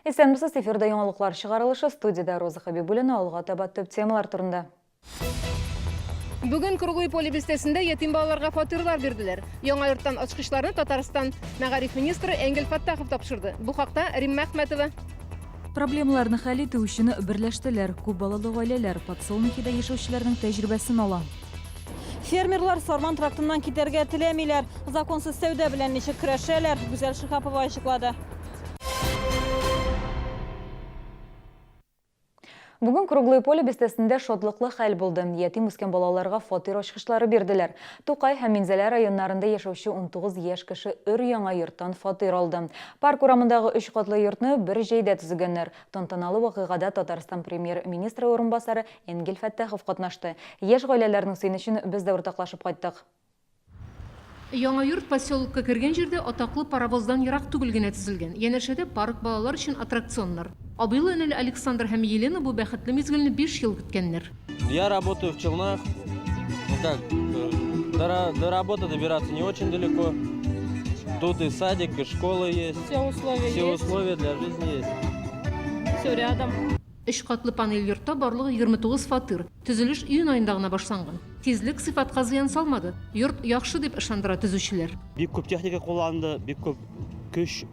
Исәнмесез, эфирда яңалыклар чыгарылышы, студиядә Роза Хәбибуллина, алга таба төп темалар турында. Бүген Круглый поле бистәсендә ятим балаларга фатирлар бирделәр. Яңа йорттан ачкычларны Татарстан мәгариф министры Энгель Фәттахов тапшырды. Бу хакта Римма Әхмәтова. Проблемаларны хәл итү өчен берләштеләр. Күп балалы гаиләләр Подсолнухида яшәүчеләрнең тәҗрибәсен ала. Фермерлар Сарман трактыннан китәргә теләмиләр. Законсыз сәүдә белән ничек көрәшәләр, Гүзәл Шиһапова ачыклады. Бүген Круглое Поле бистәсендә шатлыклы хәл булды. Ятим үскән балаларга фатир ачкычлары бирделәр. Тукай һәм Минзәлә районнарында яшәүче 19 яшь кеше өр-яңа йорттан фатир алды. Парк урамындагы өч катлы йортны бер җәйдә төзегәннәр. Тантаналы вакыйгада Татарстан Премьер-министры урынбасары Энгель Фәттахов катнашты. Яшь гаиләләрнең сөенечен без дә уртаклашып кайттык. Яңа йорт поселокка кергән җирдә атаклы паровоздан ерак түгел генә төзелгән. Янәшәдә парк, балалар өчен аттракционнар. Абыйлы-энеле Александр һәм Елена бу бәхетле мизгелне биш ел көткәннәр. Я работаю в Челнах. Ну как, до, до работы добираться не очень далеко. Тут и садик, и школа есть. Все условия Все есть. условия для жизни есть. Все рядом. Өч катлы панель йортта барлыгы 29 фатир. Төзелеш июнь аенда гына башланган. Тизлек сыйфатка зыян салмады. Йорт яхшы, дип ышандыра төзүчеләр. Бик күп техника кулланылды, бик күп көч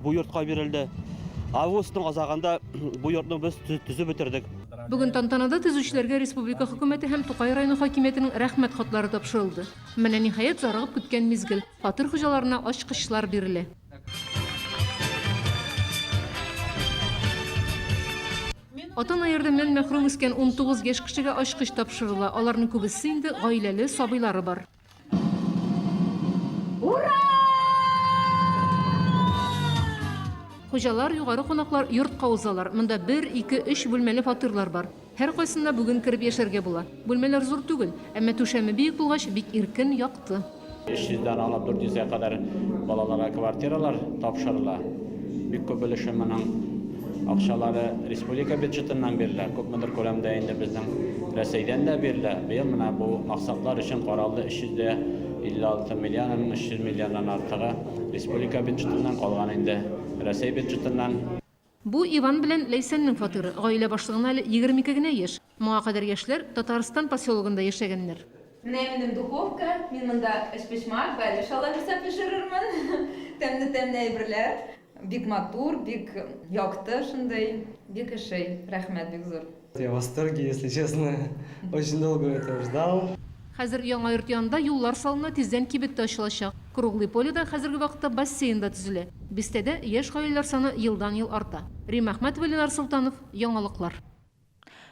бу йортка бирелде. Августның азагында бу йортны без төзеп бетердек. Бүген тантанада төзүчеләргә республика хөкүмәте һәм Тукай районы хакимиятенең Рәхмәт хатлары тапшырылды. Менә, ниһаять, зарыгып көткән мизгел, фатир хуҗаларына ачкычлар бирелә. Ата-ана ярдәменнән мәхрүм үскән 19 яшь кешегә ачкыч тапшырыла. Аларның күбесе инде гаиләле, сабыйлары бар. Ура! Хуҗалар, югары кунаклар йортка узалар. Монда бер, ике, өч бүлмәле фатирлар бар. Һәркайсында бүген кереп яшәргә була. Бүлмәләр зур түгел, әмма түшәме биек булгач, бик иркен, якты. 300 дән алып 400 гә кадәр балаларга квартиралар тапшырыла. Бик күп өлеше моның акчалары республика бюджетыннан бирелә, күпмедер күләмдә инде безнең Рәсәйдән дә бирелә. Быел менә бу максатлар өчен каралды 356 миллионның 300 миллионнан артыгы республика бюджетыннан, калган инде Рәсәй бюджетыннан. Бу Иван белән Ләйсәннең фатиры. Гаилә башлыгына әле 22 генә яшь. Моңа кадәр яшьләр Татарстан поселогында яшәгәннәр. Менә минем духовка, мин монда өчпочмак, бәлеш алабуса пешерермен. Тәмле-тәмле әйберләр. Бик матур, бик якты шундый, бик ошый. Рәхмәт бик зур. Я в восторге, если честно. Очень долго этого ждал. Хәзер яңа йорт янында юллар салына, тиздән кибет тә ачылачак. Круглый Поледа хәзерге вакытта бассейн да төзелә. Бистәдә яшь гаиләләр саны елдан-ел арта. Римма Әхмәтова, Ленар Солтанов, Яңалыклар.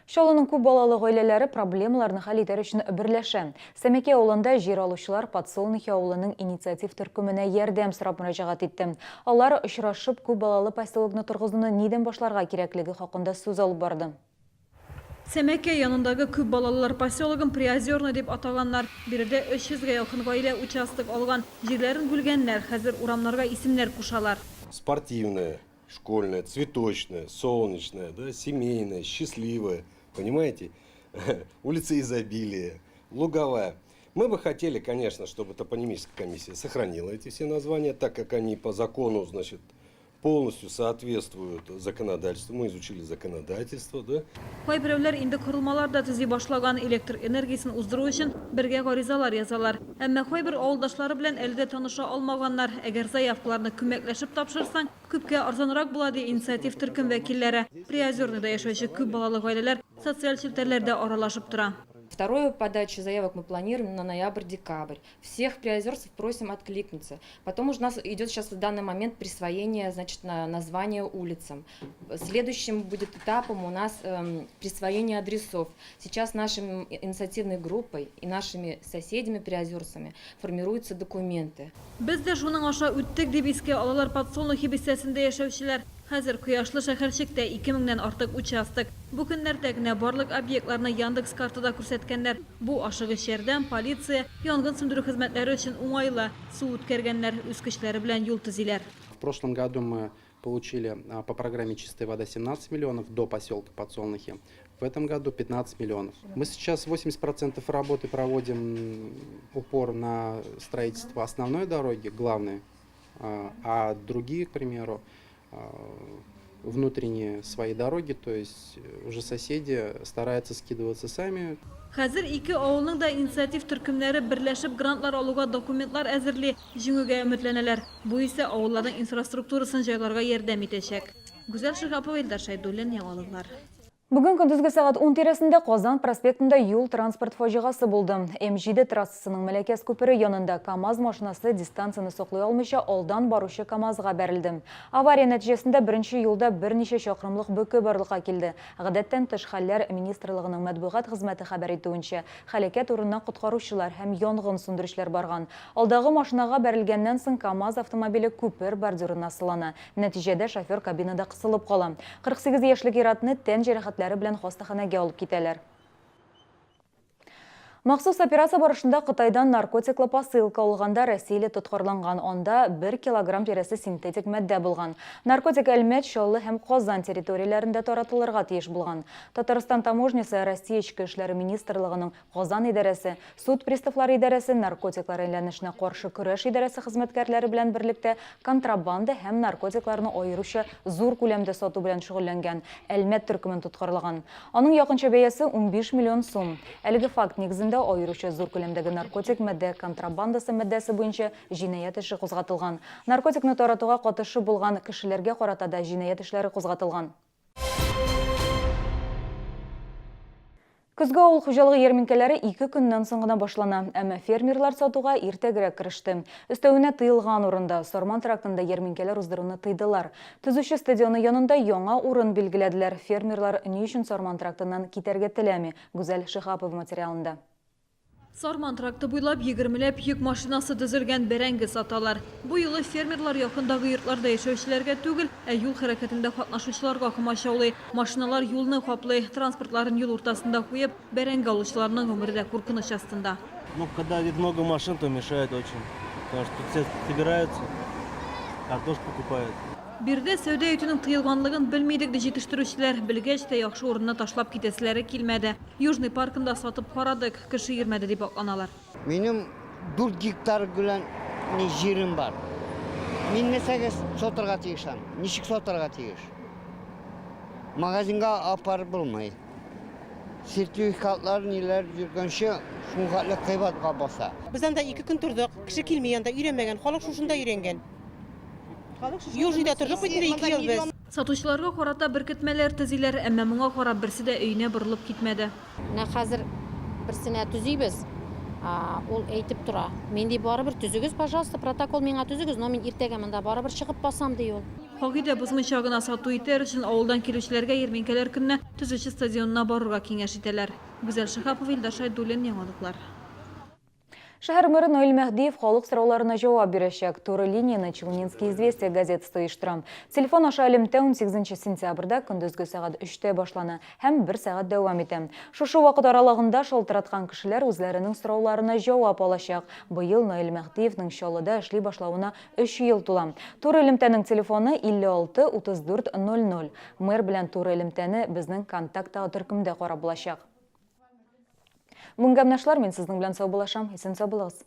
Чаллының күп балалы гаиләләре проблемаларны хәл итәр өчен берләшә. Сәмәкәй авылында җир алучылар Подсолнухи авылының инициатив төркеменә ярдәм сорап мөрәҗәгать итте. Алар, очрашып, күп балалы поселокны торгызуны нидән башларга кирәклеге хакында сүз алып барды. Сәмәкәй янындагы күп балалылар поселогын Приозерный дип атаганнар. Биредә 300 гә якын гаилә участок алган. Җирләрен бүлгәннәр, хәзер урамнарга исемнәр кушалар. Спортивная, школьная, цветочная, солнечная, да, семейная, счастливая, понимаете? Улица Изобилия, Луговая. Мы бы хотели, конечно, чтобы топонимическая комиссия сохранила эти все названия, так как они по закону, значит, полностью соответствуют законодательству. Мы изучили законодательство, да. Кайберәүләр инде корылмалар да төзи башлаган, электр энергиясен уздыру өчен бергә гаризалар язалар. Әмма кайбер авылдашлары белән әле дә таныша алмаганнар. Әгәр заявкаларны күмәкләшеп тапшырсаң, күпкә арзанрак була, ди инициатив төркем вәкилләре. Приозерныйда яшәүче күп балалы гаиләләр социаль челтәрләрдә аралашып тора. Вторую подачу заявок мы планируем на ноябрь-декабрь. Всех приозерцев просим откликнуться. Потом у нас идет сейчас в данный момент присвоение, значит, на название улицам. Следующим будет этапом у нас присвоение адресов. Сейчас нашей инициативной группой и нашими соседями-приозерцами формируются документы. Без дә шуның аша үттек, дип искә алалар Подсолнухи бистәсендә яшәүчеләр. Хәзер Кояшлы шәһәрчектә 2 меңнән артык участок. Бу көннәрдә генә барлык объектларны Яндекс картада күрсәткәннәр. Бу ашыгыч ярдәм, полиция, янгын сүндерү хезмәтләре өчен уңайлы. Су үткәргәннәр, үз көчләре белән юл төзиләр. В прошлом году мы получили по программе «Чистая вода» 17 миллионов до поселка Подсолнухи. В этом году 15 миллионов. Мы сейчас 80% работы проводим упор на строительство основной дороги, главной, а другие, к примеру, Внутренние свои дороги, то есть уже соседи стараются скидываться сами. Хәзер ике авылның да инициатив төркемнәре берләшеп грантлар алуга документлар әзерли, җиңүгә өметләнәләр. Бу исә авылларның инфраструктурасын җайларга ярдәм итәчәк. Гүзәл Шиһапова, Илдар Шәйдуллин, Яңалыклар. Бүген көндезге сәгать 10 тирәсендә Казан проспектында юл-транспорт фаҗигасы булды. М7 трассасының Мәләкәс күпере янында КАМАЗ машинасы дистанцияне саклый алмыйча алдан баручы КАМАЗга бәрелде. Авария нәтиҗәсендә беренче юлда берничә чакрымлык бөке барлыкка килде. Гадәттән тыш хәлләр министрлыгының матбугат хезмәте хәбәр итүенчә, һәлакәт урынына коткаручылар һәм янгын сүндерүчеләр барган. Алдагы машинага бәрелгәннән соң КАМАЗ автомобиле күпер бордюрына сылана. Нәтиҗәдә шофер кабинада кысылып кала. 48 яшьлек ир-атны тән җәрәхәтләре белән хастаханәгә алып китәләр. Махсус операция барышында Кытайдан наркотиклы посылка алганда россияле тоткарланган. Анда 1 килограмм тирәсе синтетик матдә булган. Наркотик Әлмәт, Чаллы һәм Казан территорияләрендә таратылырга тиеш булган. Татарстан таможнясы Россия Эчке эшләре министрлыгының Казан идарәсе, суд приставлары идарәсе, наркотиклар әйләнешенә каршы көрәш идарәсе хезмәткәрләре белән берлектә контрабанда һәм наркотикларны аеруча зур күләмдә сату белән шөгыльләнгән Әлмәт төркемен тоткарлаган. Аның якынча бәясе 15 миллион сум. Әлеге факт нигезендә аеруча зур күләмдәге наркотик матдә контрабандасы маддәсе буенча җинаять эше кузгатылган. Наркотикны таратуга катышы булган кешеләргә карата да җинаять эшләре кузгатылган. Көзге авыл хуҗалыгы ярминкәләре ике көннән соң гына башлана. Әмма фермерлар сатуга иртәгерәк кереште. Өстәвенә тыелган урында, Сарман трактында ярминкәләр уздыруны тыйдылар. Төзүче стадионы янында яңа урын билгеләделәр. Фермерлар ни өчен Сарман трактыннан китәргә теләми? Гүзәл Шиһапова материалында. Сарман тракты буйлап егермеләп йөк машинасы төзелгән, бәрәңге саталар. Бу юлы фермерлар якындагы йортларда яшәүчеләргә түгел, ә юл хәрәкәтендә катнашучыларга комачаулый. Машиналар юлны каплый, транспортларын юл уртасында куеп, бәрәңге алучыларның гомере дә куркыныч астында. Ну, когда здесь много машин, то мешает очень. Потому что тут все собираются, картошку покупают. Биредә сәүдә итүнең тыелганлыгын белми идек, ди җитештерүчеләр. Белгәч тә, яхшы урынны ташлап китәселәре килмәде. Южный паркында сатып карадык, кеше йөрмәде, дип акланалар. Минем дүрт гектар белән ни җирем бар. Мин нәрсәгә сатарга тиеш аны? Ничек сатарга тиеш? Магазинга апарып булмый. Сертификатлар ниләр йөргәнче шул хәтле кыйбатка баса. Без анда ике көн тордык. Кеше килми анда, өйрәнмәгән. Халык шушында өйрәнгән. Южныйда тордык бит инде ике ел без. Сатучыларга карата беркетмәләр төзиләр, әмма моңа карап берсе дә өенә борылып китмәде. Менә хәзер берсенә төзибез, ул әйтеп тора, мин ди барыбер төзегез, пожалуйста, протокол миңа төзегез, но мин иртәгә монда барыбер чыгып басам, ди ул. Кагыйдә бозмыйча гына сату итәр өчен авылдан килүчеләргә ярминкәләр көненә Төзүче стадионына барырга киңәш итәләр. Гүзәл Шиһапова, Илдар Шәйдуллин, Яңалыклар. Шәһәр мэры Наил Мәһдиев халык сорауларына җавап бирәчәк. Туры линияне Челнинские известия газетасы оештыра. Телефон аша элемтә 18 сентябрьдә көндезге сәгать 3-тә башлана һәм бер сәгать дәвам итә. Шушы вакыт аралыгында шалтыраткан кешеләр үзләренең сорауларына җавап алачак. Быел Наил Мәһдиевнең Чаллыда эшли башлавына өч ел тула. Туры элемтәнең телефоны 56 34 00. Мэр белән туры элемтәне безнең Контакттагы төркемдә карап булачак. Бүгенге менә шулар, мин сезнең белән саубуллашам. Исән-сау булыгыз.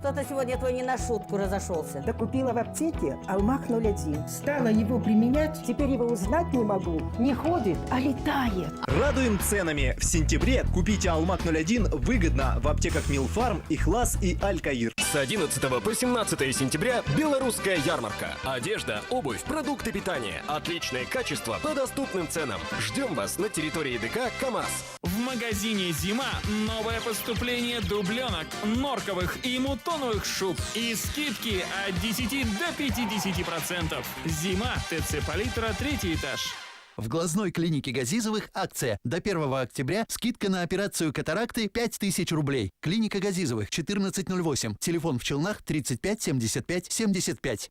Кто-то сегодня твой не на шутку разошелся. Да купила в аптеке Алмах 01. Стала его применять, теперь его узнать не могу. Не ходит, а летает. Радуем ценами. В сентябре купите Алмак 01 выгодно в аптеках Милфарм, Ихлас и Алькаир. С 11 по 17 сентября белорусская ярмарка. Одежда, обувь, продукты питания. Отличное качество по доступным ценам. Ждем вас на территории ДК КАМАЗ. В магазине «Зима» новое поступление дубленок, норковых и мутоновых шуб. И скидки от 10 до 50%. «Зима», ТЦ «Палитра», третий этаж. В глазной клинике Газизовых акция. До 1 октября скидка на операцию катаракты 5000 рублей. Клиника Газизовых, 1408. Телефон в Челнах 35 75 75.